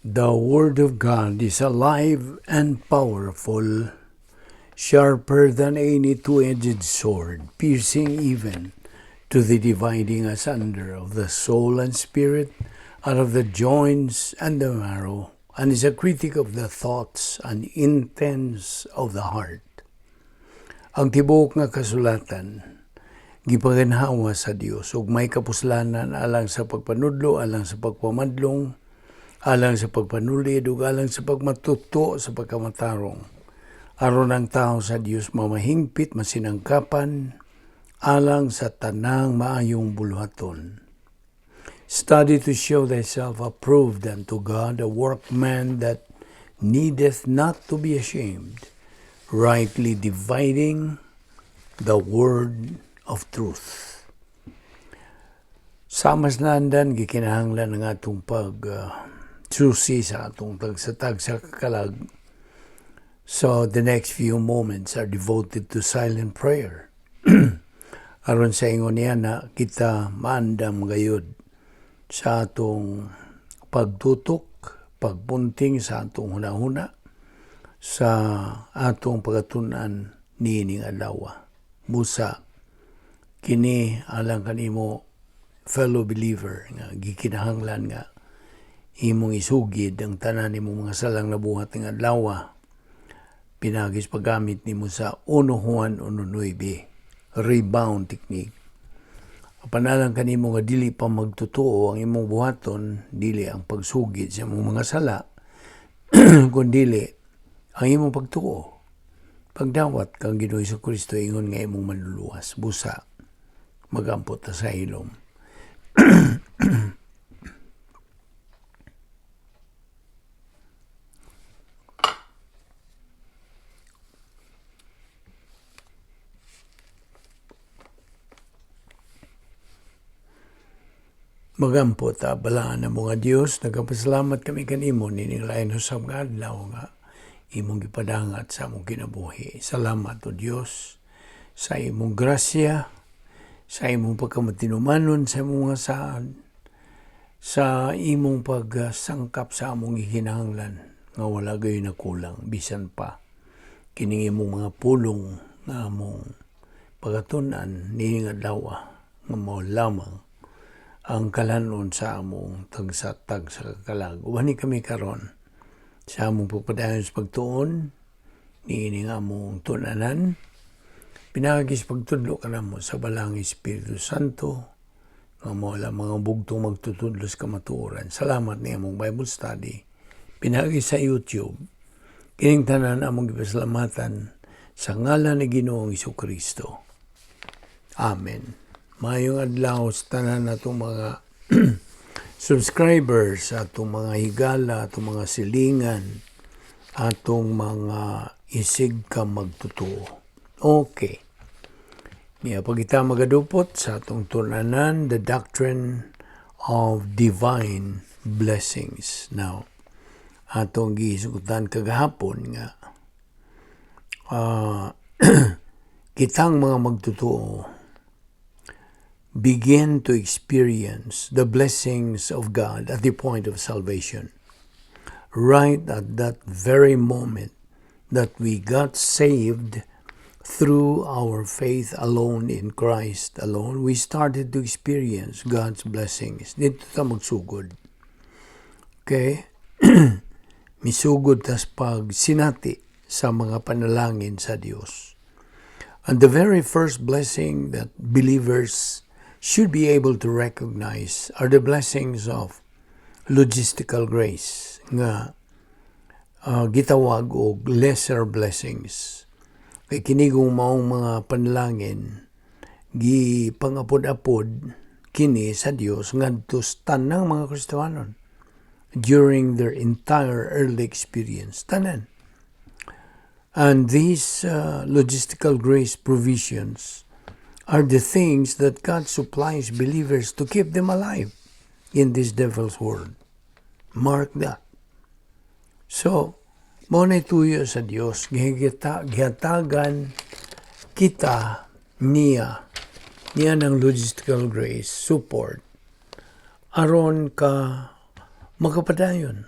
The Word of God is alive and powerful, sharper than any two-edged sword, piercing even to the dividing asunder of the soul and spirit, out of the joints and the marrow, and is a critic of the thoughts and intents of the heart. Ang tibuok nga kasulatan, gipaginhawa sa Dios ug may kapuslanan alang sa pagpanudlo, alang sa pagpamadlong, alang sa pagpanulid ug alang sa pagmatuto sa pagkamatarong. Aron ang tao sa Dios mamahingpit, masinangkapan, alang sa tanang maayong buluhaton. Study to show thyself approved unto God, a workman that needeth not to be ashamed, rightly dividing the word of truth. Sa maslandan, gikinahanglan ng atong susi sa atong tagsatag sa kakalag. So the next few moments are devoted to silent prayer. Aron sa ingon niya na kita maandam gayud sa atong pagtutok, pagpunting sa atong hunahuna, sa atong pagatunan niining adlaw. Busa, kini alang kanimo fellow believer nga gikinahanglan nga imong isugid ang tanan nimong mga salang nabuhat ng adlaw. Pinagis paggamit nimo sa 1 Juan 1:9, rebound technique. Panalang kanimo nga dili pa magtotoo ang imong buhaton, dili ang pagsugid sa imong mga sala, kundi ang imong pagtuo. Pagdawat kang Ginoo Kristo ingon nga imong manluluwas, busa magampot ta sa ilom. Magampot ta balaan na mga Dios, nagapasalamat kami kanimo nining lain usab nga adlaw nga imong gipadangat sa among kinabuhi. Salamat o Dios sa imong grasya, sa imong pagkamatinumanon sa imong mga saad, sa imong pagsangkap sa among gikinahanglan nga wala gayon na kulang, bisan pa kining imong mga pulong nga among pagatunan nining adlaw nga mao lamang ang kalanon sa among tagsatag sa kakalag. Uwani kami karon sa among pagpadayon sa pagtuon, niining among tunanan, pinagis pagtudlo ka na mo sa balang Espiritu Santo, nga mo lang mga bugtong magtutudlo sa kamatuoran. Salamat ni among Bible study, pinagis sa YouTube, kining tanan among gipasalamatan sa ngalan ni Ginoong Jesucristo. Amen. Mayong adlaw sa tanan natong mga subscribers, atong mga higala, atong mga silingan, atong mga isig ka magtutuo. Okay. Niya pag kita magadupot sa atong tunanan, the doctrine of divine blessings. Now, atong gisugutan kagahapon nga kitang mga magtutuo begin to experience the blessings of God at the point of salvation. Right at that very moment that we got saved through our faith alone in Christ alone, we started to experience God's blessings. Dito ta magsugod. Okay? Misugod tas pag sinati sa mga panalangin sa Dios. And the very first blessing that believers should be able to recognize are the blessings of logistical grace nga gitawag og lesser blessings. Kay kinigong maong mga panalangin gipangapod-apod kini sa Dios ngadto sa tanang mga Kristiyanon during their entire early experience, tanan. And these logistical grace provisions are the things that God supplies believers to keep them alive in this devil's world. Mark that. So, mao na tuyo sa Dios, gihatagan kita niya ng logistical grace, support, aron ka makapadayon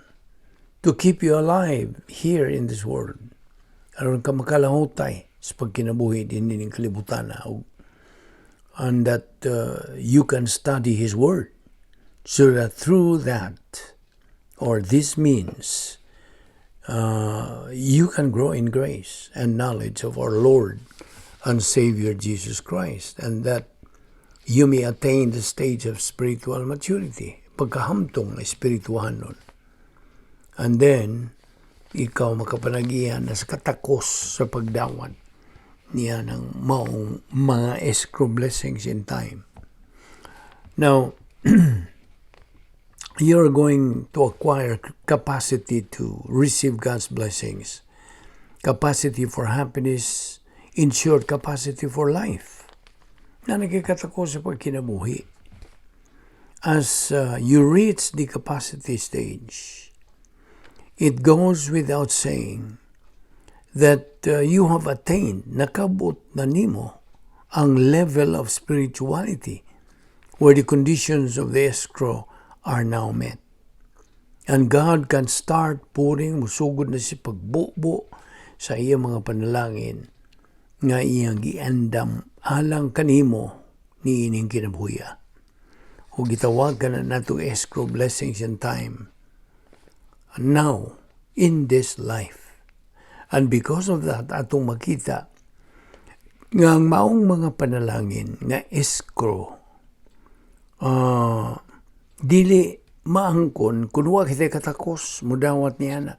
to keep you alive here in this world. Aron ka makalahutay sa pagkinabuhi din ng kalibutan and that you can study His Word so that through that or this means you can grow in grace and knowledge of our Lord and Savior Jesus Christ, and that you may attain the stage of spiritual maturity, pagkahamtong na espirituhan nun. And then, ikaw makapanagihan na sa katakos sa pagdawat niya ng maong mga escrow blessings in time. Now, you're going to acquire capacity to receive God's blessings, capacity for happiness, in short, capacity for life, na nagkikatakos sa pagkinabuhi. As you reach the capacity stage, it goes without saying that you have attained, nakabot na nimo, ang level of spirituality where the conditions of the escrow are now met. And God can start pouring, musugod na si pagbubo sa iyang mga panalangin nga iyang giandam alang kanimo ni ining kinabuhi. O gitawag ka na nato escrow blessings in time. And now, in this life. And because of that, atong makita nga ang maong mga panalangin nga escrow dili maangkon kung wa kita katakos mudawat niya na.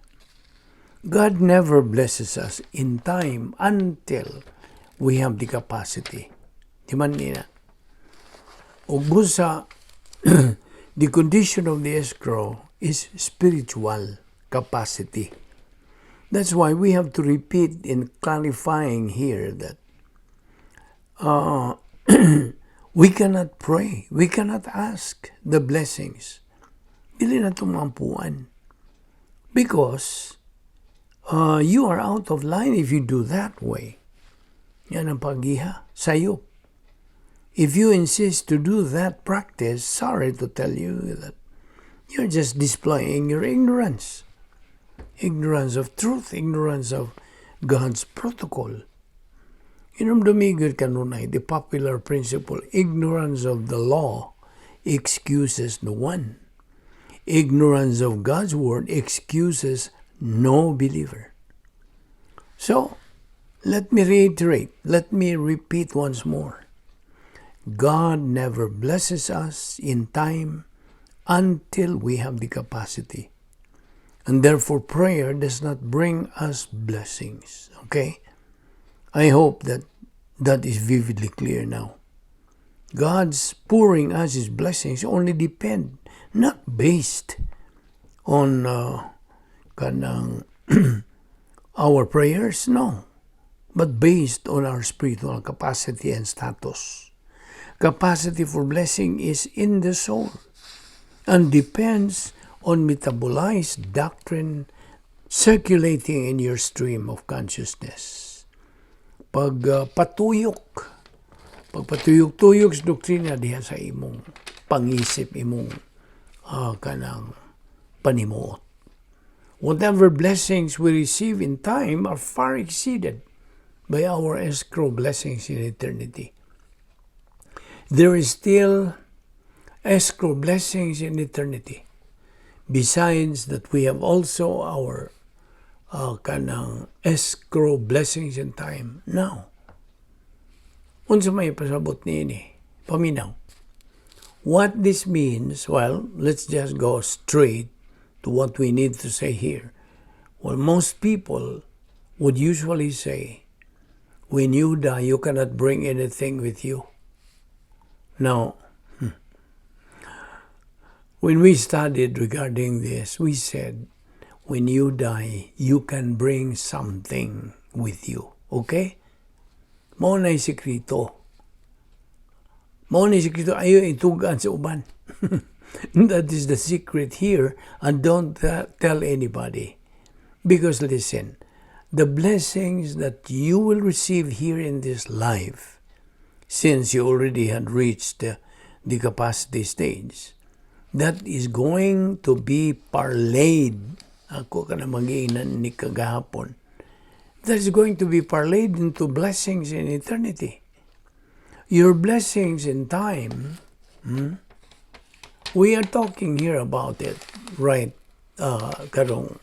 God never blesses us in time until we have the capacity. Di man nina. O busa, the condition of the escrow is spiritual capacity. That's why we have to repeat in clarifying here that we cannot pray, we cannot ask the blessings. Dili na tumampuan. Because you are out of line if you do that way. Yan ang pagiha sa'yo. If you insist to do that practice, sorry to tell you that you're just displaying your ignorance. Ignorance of truth, ignorance of God's protocol. Inumdumigod kanunay, the popular principle, ignorance of the law excuses no one. Ignorance of God's word excuses no believer. So, let me reiterate, let me repeat once more. God never blesses us in time until we have the capacity. And therefore, prayer does not bring us blessings. Okay? I hope that that is vividly clear now. God's pouring us His blessings only depend, not based on our prayers, no, but based on our spiritual capacity and status. Capacity for blessing is in the soul and depends on metabolized doctrine circulating in your stream of consciousness. Pagpatuyok sa doktrina diha sa imong pangisip, imong kanang panimuot. Whatever blessings we receive in time are far exceeded by our escrow blessings in eternity. There is still escrow blessings in eternity. Besides that, we have also our kanang escrow blessings in time now. Unsa may pasabot niini? Paminaw. What this means, well, let's just go straight to what we need to say here. Well, most people would usually say, when you die, you cannot bring anything with you. Now, when we studied regarding this, we said, when you die, you can bring something with you. Okay? Mao na'y sekreto. Ayaw itugan sa uban. That is the secret here, and don't tell anybody. Because listen, the blessings that you will receive here in this life, since you already had reached the capacity stage, that is going to be parlayed ako ka na mag-iinan ni kagahapon, that is going to be parlayed into blessings in eternity. Your blessings in time, we are talking here about it, right? Karong,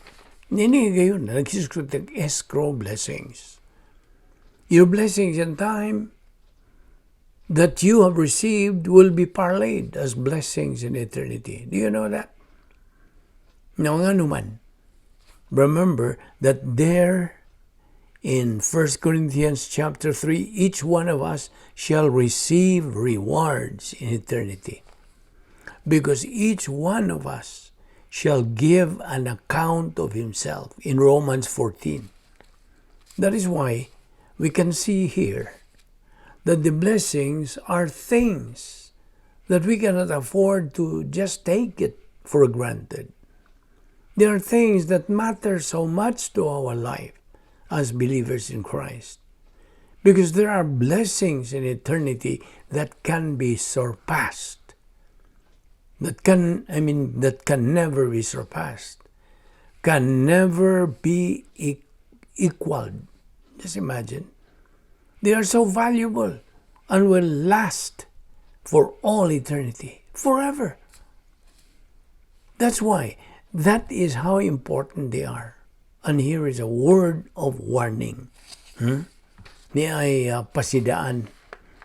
nini gayon, nagsiskritik escrow blessings. Your blessings in time that you have received will be parlayed as blessings in eternity. Do you know that? Now, nga naman, remember that there in 1 Corinthians chapter 3, each one of us shall receive rewards in eternity. Because each one of us shall give an account of himself in Romans 14. That is why we can see here that the blessings are things that we cannot afford to just take it for granted. They are things that matter so much to our life as believers in Christ. Because there are blessings in eternity that can be surpassed. That can never be surpassed. Can never be equaled. Just imagine. They are so valuable and will last for all eternity. Forever. That's why. That is how important they are. And here is a word of warning. Ni ay pasidaan.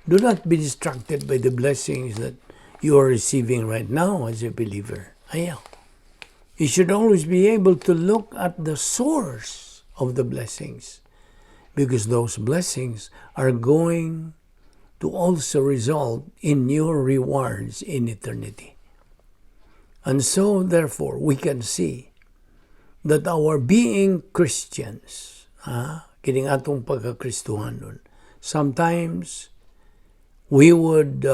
Do not be distracted by the blessings that you are receiving right now as a believer. Ayaw. You should always be able to look at the source of the blessings, because those blessings are going to also result in your rewards in eternity. And so, therefore, we can see that our being Christians, kining atong pagkakristuhanon, sometimes we would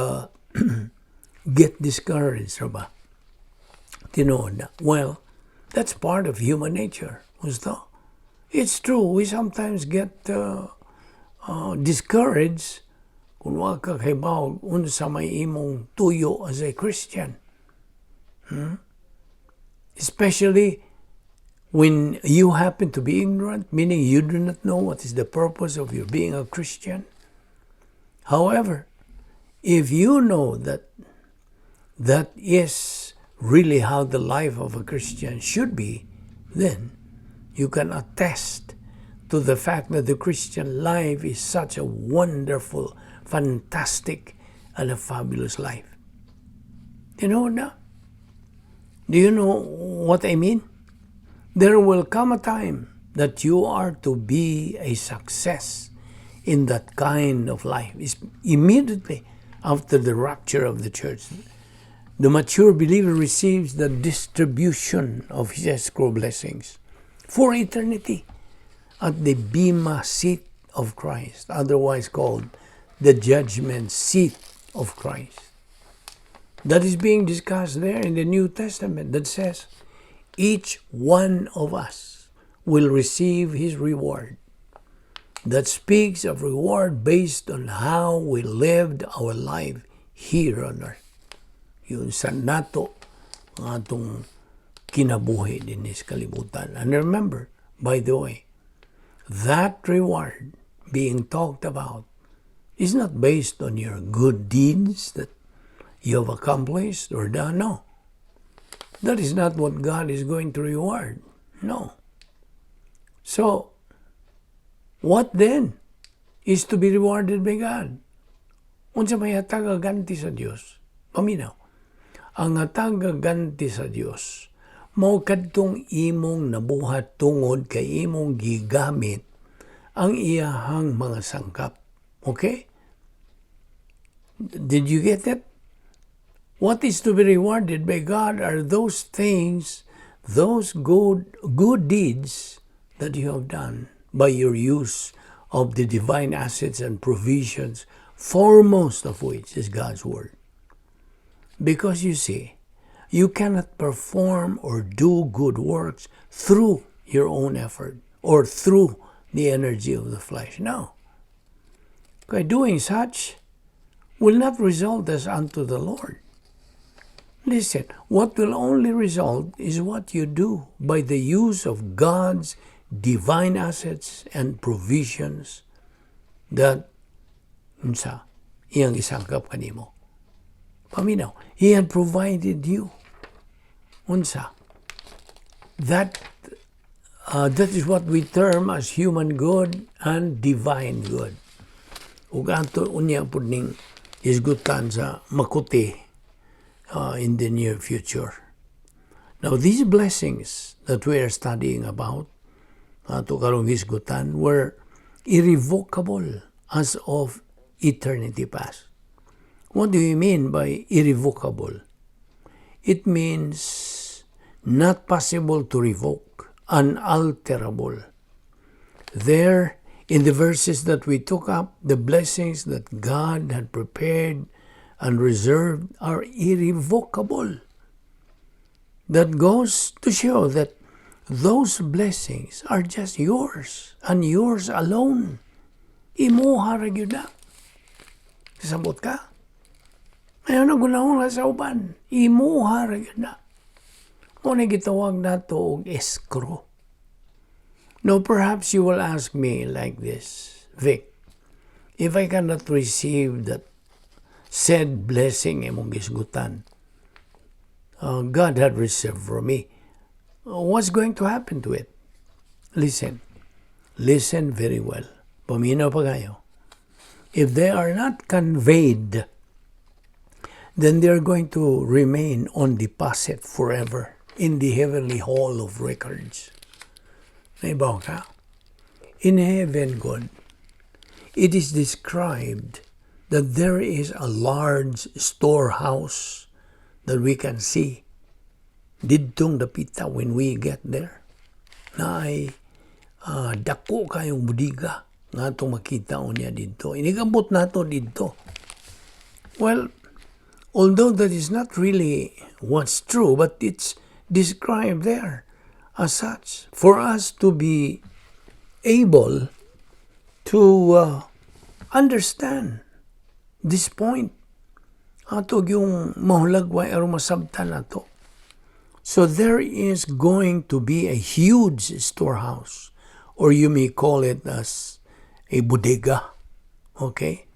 get discouraged, ba? Tinood na. Well, that's part of human nature. Gusto? It's true, we sometimes get discouraged kung waka kay baog unsa may imong tuyo as a Christian. Especially when you happen to be ignorant, meaning you do not know what is the purpose of your being a Christian. However, if you know that that is really how the life of a Christian should be, then you can attest to the fact that the Christian life is such a wonderful, fantastic, and a fabulous life. You know now? Do you know what I mean? There will come a time that you are to be a success in that kind of life. It's immediately after the rapture of the church, the mature believer receives the distribution of his escrow blessings for eternity at the bema seat of Christ, otherwise called the judgment seat of Christ. That is being discussed there in the New Testament that says, each one of us will receive his reward. That speaks of reward based on how we lived our life here on earth. Yun sa nato ang atong kinabuhi din is kalibutan. And remember, by the way, that reward being talked about is not based on your good deeds that you have accomplished or done. No. That is not what God is going to reward. No. So, what then is to be rewarded by God? Unsa may hatagaganti sa Dios? Paminaw. Ang hatagaganti sa Dios, mao kadtong imong nabuhat tungod kay imong gigamit ang iyahang mga sangkap. Okay? Did you get that? What is to be rewarded by God are those things, those good deeds that you have done by your use of the divine assets and provisions, foremost of which is God's Word. Because you see, you cannot perform or do good works through your own effort or through the energy of the flesh. No. By doing such will not result as unto the Lord. Listen, what will only result is what you do by the use of God's divine assets and provisions that iyang isangkap kanimo. Paminaw, He had provided you. That is what we term as human good and divine good. Ug ato unya pud ning isgutan sa makuti in the near future. Now, these blessings that we are studying about, ato karong hisgutan, were irrevocable as of eternity past. What do you mean by irrevocable? It means not possible to revoke, unalterable. There, in the verses that we took up, the blessings that God had prepared and reserved are irrevocable. That goes to show that those blessings are just yours and yours alone. Imuha ra gyud na. Sabot ka? Ayaw na gunahon sa uban. Imuha ra gyud na. Muna gitawag na to og escrow. Now perhaps you will ask me like this, Vic, if I cannot receive that said blessing imong gisgutan, God had reserved for me, what's going to happen to it? Listen very well. Paminaw pa kayo. If they are not conveyed, then they are going to remain on deposit forever in the heavenly hall of records. Naibaw ka? In heaven, God, it is described that there is a large storehouse that we can see didtong dapita when we get there. Na ay dako kayong budiga nga itong makita niya dito. Inigabot nato dito. Well, although that is not really what's true, but it's described there as such for us to be able to understand this point. Ato yung mahulagway aron masabtan nato. So there is going to be a huge storehouse, or you may call it as a bodega, okay?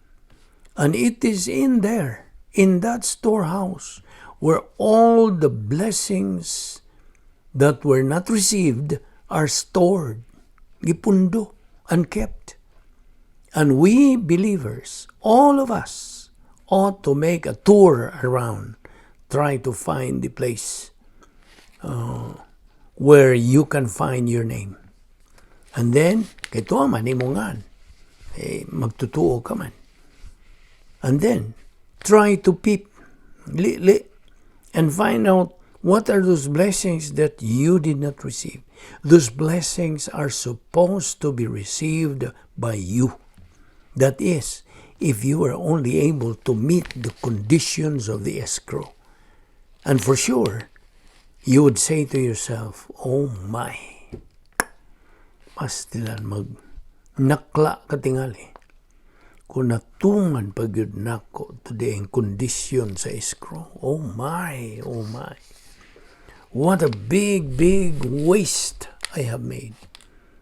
And it is in there, in that storehouse, where all the blessings that were not received are stored, gipundo, and kept. And we believers, all of us, ought to make a tour around, try to find the place where you can find your name. And then, kito man, imungan, magtutuo ka man. And then, try to peep, and find out what are those blessings that you did not receive. Those blessings are supposed to be received by you. That is, if you are only able to meet the conditions of the escrow. And for sure, you would say to yourself, oh my, pastilan nakla katingali. Kung natungan pag yun nako today ang kondisyon sa escrow. Oh my, oh my. What a big, big waste I have made.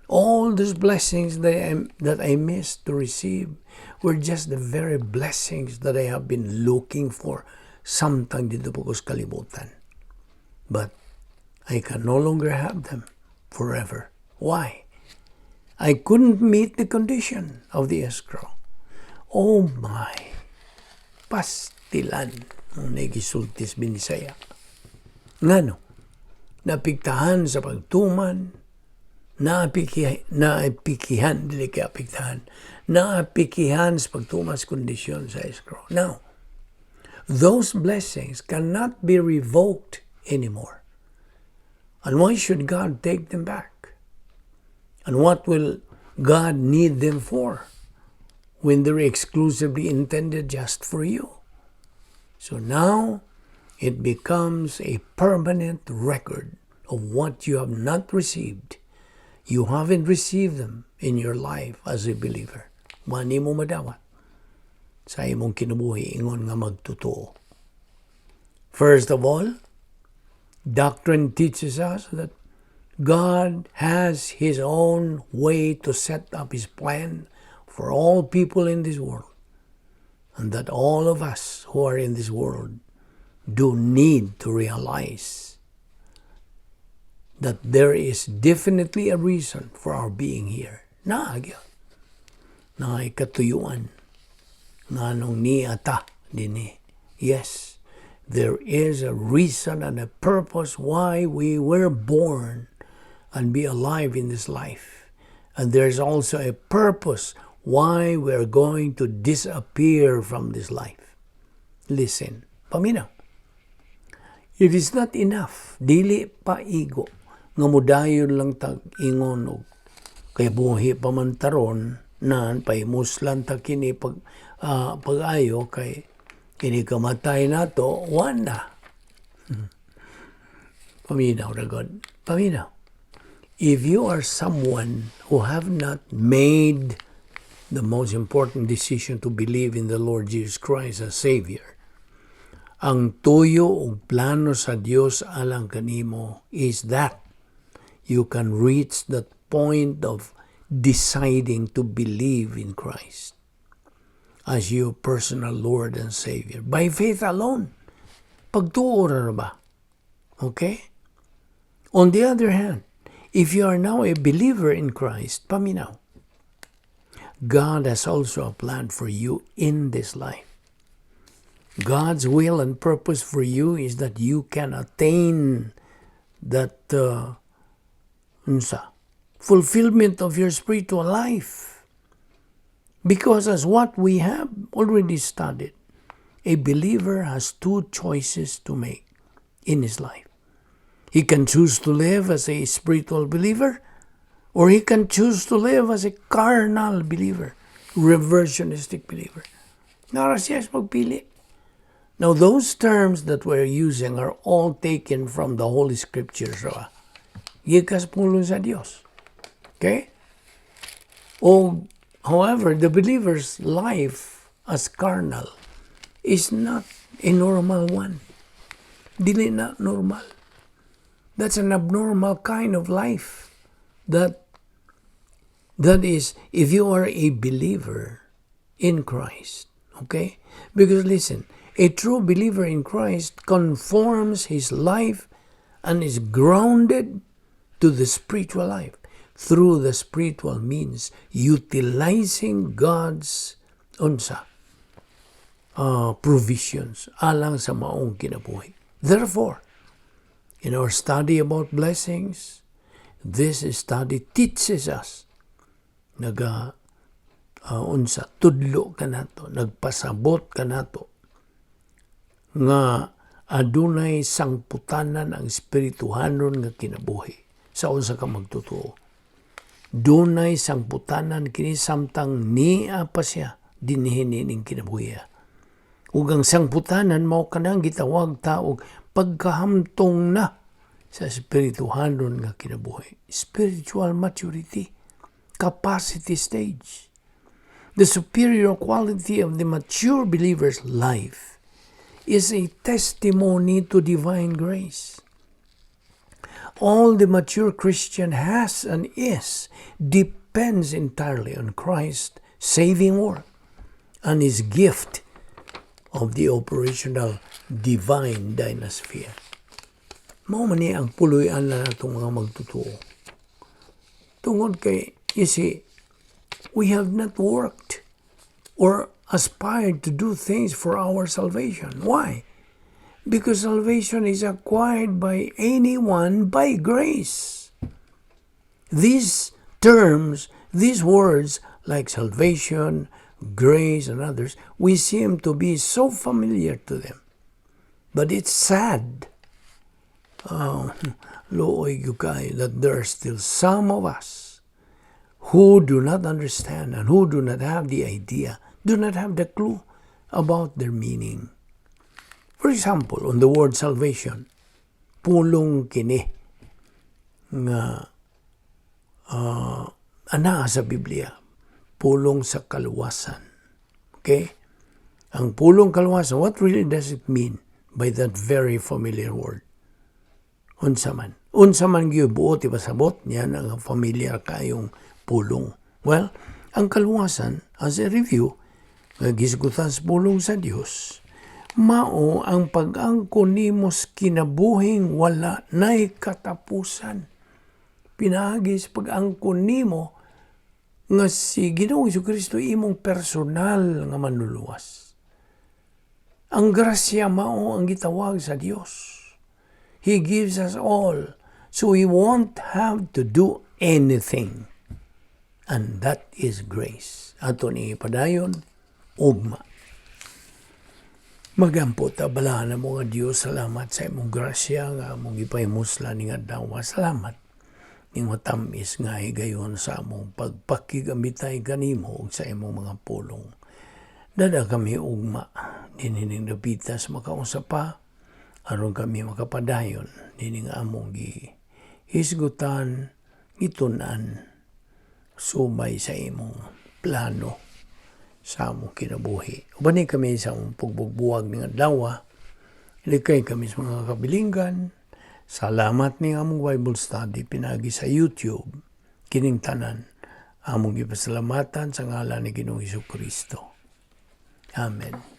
All these blessings that I missed to receive were just the very blessings that I have been looking for samtang dito po ko sa kalibutan. But I can no longer have them forever. Why? I couldn't meet the condition of the escrow. Oh my! Pastilan ang nagisultis binisaya. Ngano? Napiktahan sa pagtuman, naapikihan, dili kaya apiktahan, naapikihan sa pagtuman sa kondisyon sa escrow. Now, those blessings cannot be revoked anymore. And why should God take them back? And what will God need them for when they're exclusively intended just for you? So now, it becomes a permanent record of what you have not received. You haven't received them in your life as a believer. Mani mo madawat sa imong kinabuhi ingon nga magtotoo. First of all, doctrine teaches us that God has His own way to set up His plan for all people in this world. And that all of us who are in this world do need to realize that there is definitely a reason for our being here. Na ikatuyuan nga nung ni ata dini. Yes, there is a reason and a purpose why we were born and be alive in this life. And there's also a purpose why we're going to disappear from this life. Listen, paminaw. It is not enough, dili pa igo, nga mudayon lang tag-ingon og kay buhi pamantaron nan paimuslan ta kini pag-ayo kay kini kamatay nato wala. Paminaw na God. Paminaw. If you are someone who have not made the most important decision to believe in the Lord Jesus Christ as Savior, ang tuyo o plano sa Dios alang kanimo is that you can reach that point of deciding to believe in Christ as your personal Lord and Savior. By faith alone. Pagtuo na ba? Okay? On the other hand, if you are now a believer in Christ, paminaw, God has also a plan for you in this life. God's will and purpose for you is that you can attain that fulfillment of your spiritual life. Because as what we have already studied, a believer has two choices to make in his life. He can choose to live as a spiritual believer, or he can choose to live as a carnal believer, reversionistic believer. Nara siya magpili. Now, those terms that we're using are all taken from the Holy Scriptures. Gikas pulo sa Diyos. Okay? However, the believer's life as carnal is not a normal one. Dili na normal. That's an abnormal kind of life. That is, if you are a believer in Christ, okay? Because listen, a true believer in Christ conforms his life and is grounded to the spiritual life through the spiritual means, utilizing God's provisions alang sa maong kinabuhi. Therefore, in our study about blessings, this study teaches us tudlo ka nato, nagpasabot ka nato nga adunay sangputanan ang espirituhanon nga kinabuhi sa unsa ka magtutuo. Dunay sangputanan kini samtang niya pa siya dinhi ning kinabuhi. Ug ang sangputanan mao kanang gitawag ta og pagkahamtong na sa espirituhanon nga kinabuhi. Spiritual maturity, capacity stage. The superior quality of the mature believer's life is a testimony to divine grace. All the mature Christian has and is depends entirely on Christ's saving work and His gift of the operational divine dynasphere. Mao man ni ang puloy-an na natong mga magtutuo. Tungod kay, you see, we have not worked or aspired to do things for our salvation. Why? Because salvation is acquired by anyone by grace. These terms, these words like salvation, grace, and others, we seem to be so familiar to them. But it's sad, that there are still some of us who do not understand and who do not have the idea, do not have the clue about their meaning. For example, on the word salvation, pulong kini nga ana sa Biblia, pulong sa kaluwasan. Okay? Ang pulong kaluwasan, what really does it mean? by that very familiar word. Unsa man gyud buot ipasabot niya ang familiar kayong pulong. Well, ang kalungasan as a review nga gisgutan sa pulong sa Dios mao ang pag-angkon nimo kinabuhing wala nay katapusan. Pinaagi sa pag-angkon nimo nga si Ginoong Jesucristo imong personal nga manluluwas. Ang grasya mao ang gitawag sa Dios. He gives us all, so we won't have to do anything. And that is grace. Ato ni padayon, ugma. Magampo ta balahan mo nga Dios, salamat sa imong grasya nga among ipahimosla ning adlaw. Salamat ning matamis nga higayon sa among pagpakigamitay kanimo ug sa imong mga pulong. Dada kami ugma dining dapitas makaunsa pa aron kami makapadayon dining among gihisgutan, gitun-an sumay sa imong plano sa among kinabuhi. Ubani kami sa among pagbugbuwag ng adlaw, ilikay kami sa mga kabilinggan. Salamat ni among Bible study pinagi sa YouTube. Kining tanan among gipasalamatan sa ngalan ni Ginoong Jesucristo. Amen.